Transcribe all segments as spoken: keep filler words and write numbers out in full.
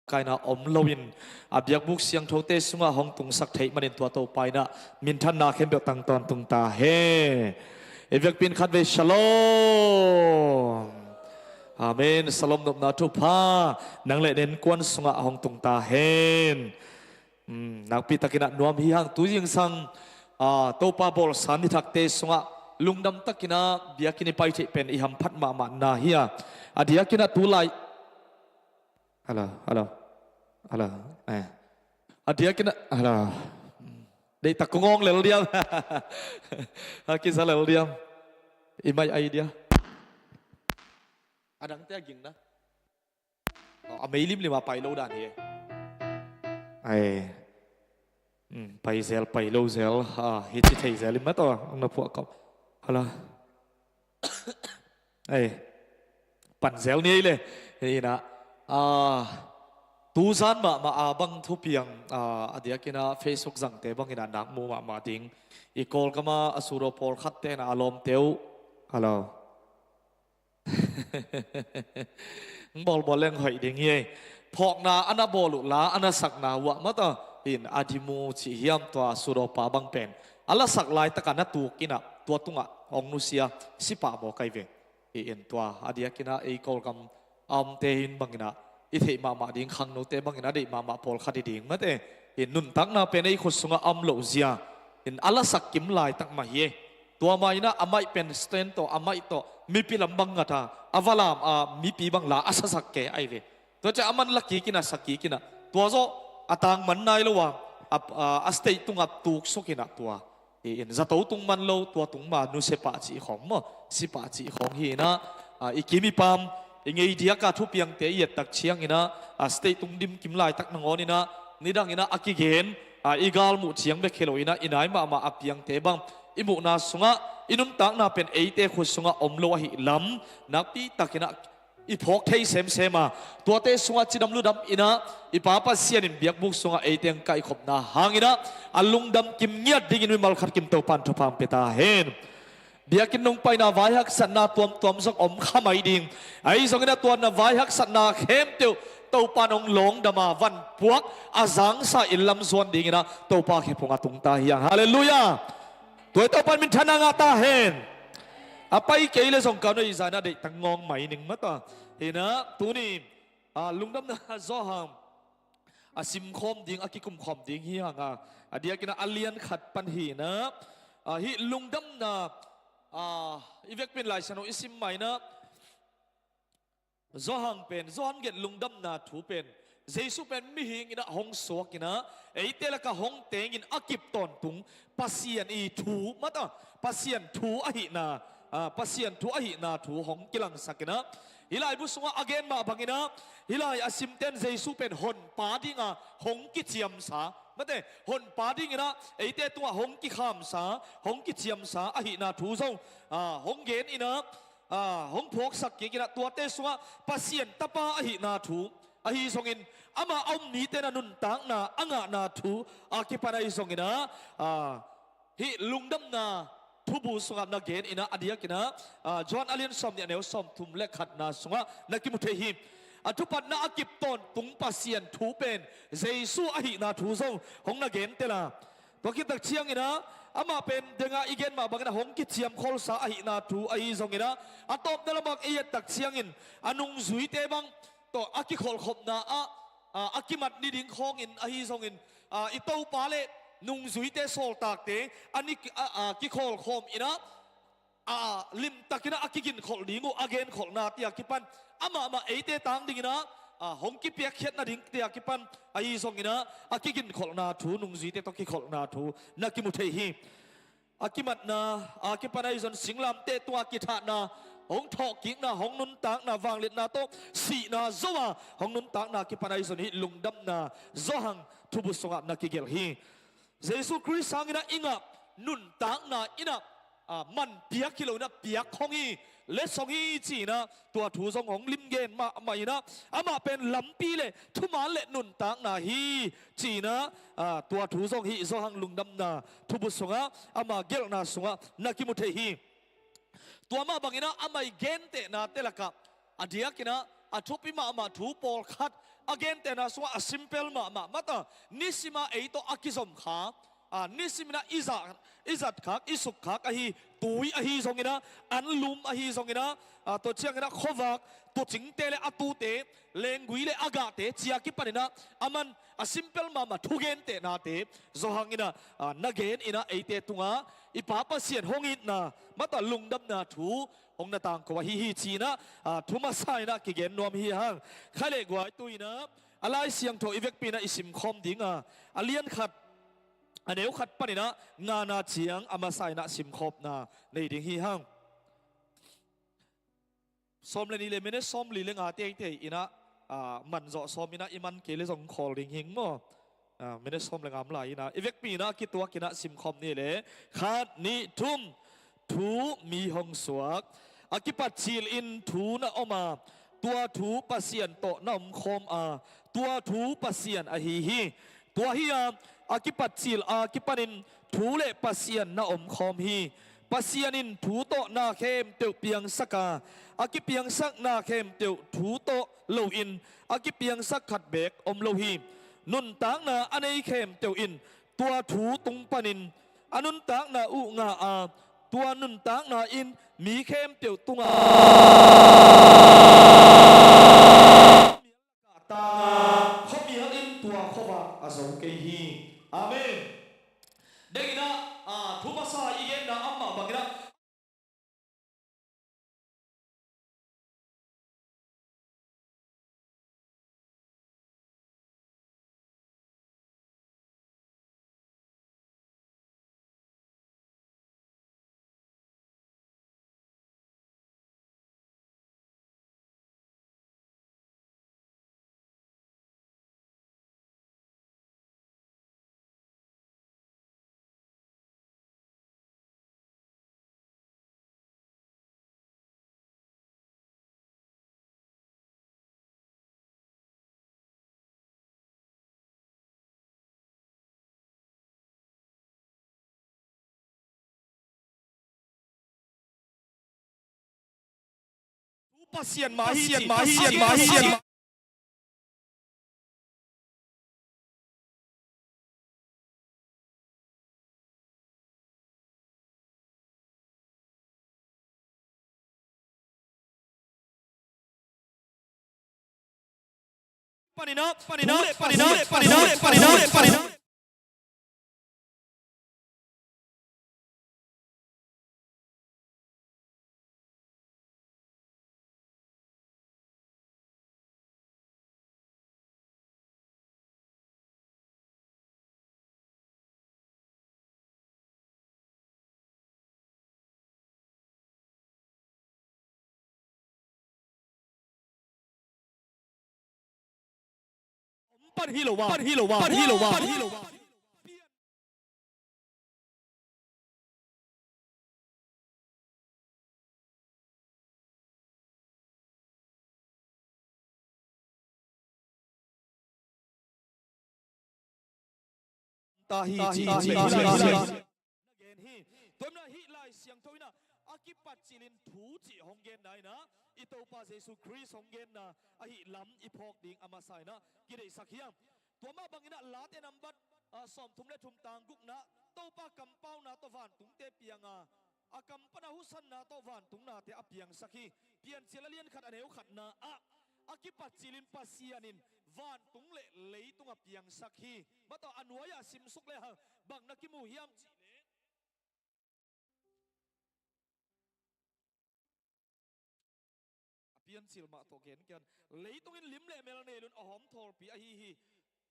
Kaina om loin a biakbuk siangthote sungah hong tungsak theih manin tua Topa inah minthanna khempeuh tang tawntung ta hen. I vekpi in khatvei shalom. Amen. Shalom nopna thupha nang le na innkuan sungah hong tung ta hen. Hmm, nakpi takinah nuam hi hang. Tu zingsang, ah, Topa bawlsa ni thakte sungah lungdam takinah biakinn i pai theih pen i hamphat mahmahna hi a, a diakinah tu lai. Hello, hello, hello. Eh. A diakinah, hello. Deihtak kong awng lel diam. A kiza lel diam. I mai ai dia. A dangte a ging na. Oh, a mei limlim a pai lo dan hi. Ai. Hmm, pai zel, pai lo zel. Ah, hi ci thei zel limmat aw. Ang na phuah kau. Hello. Ai. Pan zel ni ei le. Hi na. Ah, tu zan mahmah a bang thupiang, ah, a diakinah Facebook zangte bangin a nak mu mahmah ding. I Kawlgama a sudaw pawlkhatte na a lawmte uh. Hello. Bawlbawl leng hoih ding hi ei. Phawkna a na bawl uh la a na sakna uh ah mata in a dimu cih hiam tua sudawpa bang pen a lasak laitakah na tuk inah tua tungah hong nusia si pah maw kai ve. Hi in tua a diakinah ei Kawlgam a omte in banginah i theih mahmah ding khangnote bangin a deih mahmah pawlkhat hi ding mate. In nuntakna pen ei khut sungah a om loh zia in a lasak kim laitak mah hi ei. Tua mah inah a maih pen stand tawh a maih tawh mipi lam bang ngata a va lam a mipi bang la a sasak ke ai ve. Tua ciah a man la kik inah sa kik inah tua zawh a tang man nai lo a, a, a, a stage tungah tuksuk inah tua. I in zato tung man lo tua tung ma nusia pah cih khawng maw, si pah cih khawng hi inah, a, i kim i pam i ngei diaka thupiangte i ettak cianginah, a, stage tung dim kim laitak nangawn inah nidang inah a kigen, a, i galmuh ciang bek hi lo inah i nai mahmah a piangte bang i muhna sungah i nuntakna pen eite khut sungah om lo ahi lam nakpi takinah i phawk thei semsem a, tuate sungah cidam ludam inah i Pa Pasian in biakbuk sungah eite ang kaihkhopna hanginah a lungdam kim ngiat dingin mimal khat kim Topan thupha ang pia ta hen. Biakinn nong paina vai haksatna tuamtuam zong om kha mai ding. Ahi zongin a tuanna vai haksatna khempeuh Topan hong lawngdama vanpuak a zangsa inn lam zuan dinginah Topa khephung a tung ta hiang. Halleluiah. Tua i Topan minthanna ngah ta hen. A pai kei le zong ka nuih zana deihtak ngawng mai ning mata. Hinah tuni, a, lungdamna zawhang a simkhawm ding a kikumkhawm ding hi hanga, a diakinah a lian khat pan hinah, a, hih lungdamna, a, i vekpin Lai Siangtho i sim mainah Zawhang pen, Zawhang gelh lungdamna thu pen Jesu pen mihing inah hong suak inah eite lakah hong tengin a kip tawntung Pasian i thu mata, Pasian thu ahihna, a, Pasian thu ahihna thu hong kilangsak inah hih laibu sungah a gen mah banginah hih lai a simten Jesu pen honpa dinga hong kiciamsa mate, honpa dinginah eite tungah hong kikhamsa, hong kiciamsa ahihna thu zong, a, hong gen inah, a, hong phawksak kik inah tuate sungah Pasian Tapa ahihna thu ahi zongin amah a um nite na nuntakna a ngahna thu a kipan ahi zonginah, a, hih lungdamna thubu sungah na gen inah a diakinah, a, Johan a lian sawm nih a neu sawm thum le khatna sungah na kimu thei hi. A thupatna a kip tawntung Pasian thu pen Jesu ahihna thu zong hong na gen tela. Tua khittak cianginah amah pen denga i gen mah banginah hong kiciamkholsa ahihna thu ahi zonginah a tawpna lamak ei ettak ciangin a nungzuite bang tawh a kikholhkhopna ah, a, a kimat ni ding khawngin ahi zongin, a, i Topa le nungzuite sawltakte a ni, a, a, kikholhkhawm inah a, limtakinah a kiginkholh ding uh a genkholhna tia kipan amahmah eite tang dinginah, a, hong kipiakkhiatna ding tia kipan ahi zonginah a kiginkholhna thu, nungzuite tawh kikholhna thu na kimu thei hi. A kimatna a kipan ahi zon singlamteh tungah kithahna, hong thawhkikna, hong nuntakna, vangliatna tawh sihna zo a hong nuntakna a kipan ahi zon hih lungdamna zawhang thubu sungah na kigelh hi. Jesu Khrist sanginah i ngah nuntakna inah, a, man piak hi lo inah piak hong hi, letsong hi ci-inah tua thu zong hong limgen mahmah inah amah pen lampi le thuman le nuntakna hi ci-inah, a, tua thu zong hih zawhang lungdamna thubu sungah ama gelhna sungah na kimu thei hi. Tua mah banginah amah i gentehnate lakah a diakinah a thupi mahmah thu pawlkhat A gentehna sungah a simple mahmah mata, nisima ei tawh a kizom kha, a, nisimin ah i zat, i zat khak, i suk khak ahi tui ahi zongin ah, anlum ahi zongin ah, a, tua ciangin ah khuavak tuucingte le a tuute, lenggui le a gahte ci-a kipanin ah, aman a simple mahmah thugentehnate zawhangin ah, a, na genin ah eite tungah i Pa Pasian hong itna mata lungdamna thu hong na tangko ahi hi ci-in ah, a, thu masa in ah kigen nuam hi hang. Kha le guai, tu-in ah a Lai Siangtho i vekpi-in ah i simkhawm ding a, a lian khat, a neu khat panin ah ngana ciang a masa in ah simkhawmna nei ding hi hang. Sawm le nih le minute sawmli le nga teitei in ah, a, man zawh sawm in ah i man kei le zong khawl ding hing maw. A, minute sawm le nga om lai in ah i vekpi-in ah kituakin ah simkhawm ni le. Khat, nih, thum. Thu mi hong suak, a kipat cilin thu na om a, tua thu Pasian tawh na omkhawm a, tua thu Pasian ahi hi. Tua hi-a, a kipat cil a kipanin thu le Pasian na omkhawm hi. Pasian in thu tawh na khempeuh piangsak a, a kipiangsak na khempeuh thu tawh loin a kipiangsak khat beek om lo hi. Nuntakna a nei khempeuh in tua thu tung panin a nuntakna uh ngah a, tua nuntakna in mi khempeuh tungah tang a, khuamial in tua khuavak a zo kei hi. Amen. Dengin ah, a, thu masa i genna amah bangin ah Pasian mah hi, Pasian mah hi, Pasian mah hi. Panin ah, panin ah, panin ah, panin ah, panin ah, panin ah. Pan hi lo a, pan hi lo a, pan hi lo a, pan hi lo a. Ta hi, ci, ci, ci, ci. Na gen hi. Tua ahih manin hih Lai Siangtho in ah a kipat cilin thu cih hong genna in ah i Topa Jesu Khrist hong genna ahih lam i phawk ding a masa in ah kideihsak hi hang. Tua mah bangin ah Late nambat, ah, sawmthum le thum tang gukna, Topa kampauna tawh vantungte piang a, a kam pan a husanna tawh vantung nate a piangsak hi. Piancil a lian khat a neu khatna ah a kipat cilin Pasian in vantung le leitung a piangsak hi. Mah tawh a nuai-ah simsuk lehang bang na kimu hiam cih leh, a Piancil mah tawh gen kian. Leitung in lim le mel nei loin a hawm thawlpi ahi hi.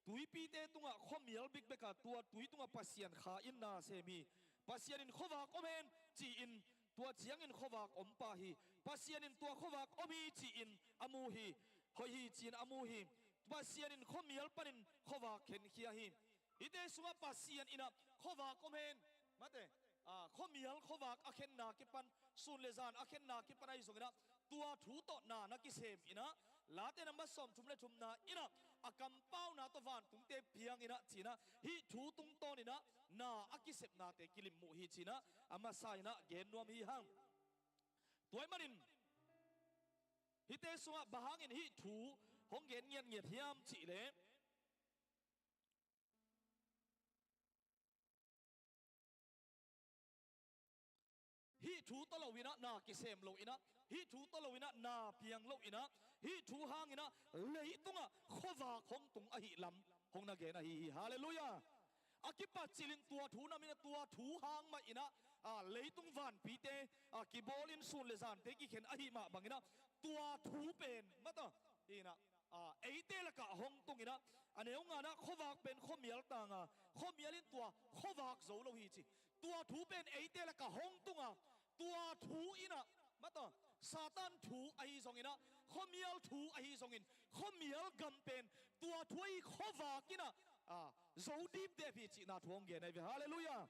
Tuipite tungah khuamial bikbek a, tua tui tungah Pasian Kha in na sem hi. Pasian in khuavak om hen ci-in, tua ciangin khuavak om pah hi. Pasian in tua khuavak om hi ci-in a mu hi. Hoih hi ci-in a mu hi. Pasian in khuamial panin khuavak khenkhia hi. Hihte sungah Pasian in ah khuavak om hen. Mate, ah, khuamial khuavak a khenna kipan, sun le zan a khenna kipan ahi zongin ah, tua thu tawh na na kisem in ah, Late nambat sawmthum le thumna in ah, a kampauna tawh vantungte piang in ah ci-in ah, hih thu tungtawn in ah na a kisepnate kilim muh hi ci-in ah, a masa in ah gen nuam hi hang. Tua ahih manin hihte sungah bang hangin hih thu hong gen ngiatngiat hiam cih leh, hih thu tawh lo in ah na kisem lo in ah, hih thu tawh lo in ah na piang lo in ah, hih thu hang in ah leitungah khuavak hong tung ahih lam hong na gen ahi hi. Halleluiah. A kipat cil in tua thu nam in ah, tua thu hang mah in ah, a, leitung vanpite, a, kibawl in sun le zante kikhen ahih mah bang in ah, tua thu pen mah tawh in ah, a, eite lakah hong tung in ah, a neu nga in ah khuavak pen khuamial tang a, khuamial in tua khuavak zo lo hi ci. Tua thu pen eite lakah hong tung a, tua thu in ah, mah tawh, Satan thu ahi zong in ah, khuamial thu ahi zongin, khuamial gam pen tua thu ahi khuavak in ah, a, zo dipdep hi cihna thu hong gen ahi ve. Halleluiah.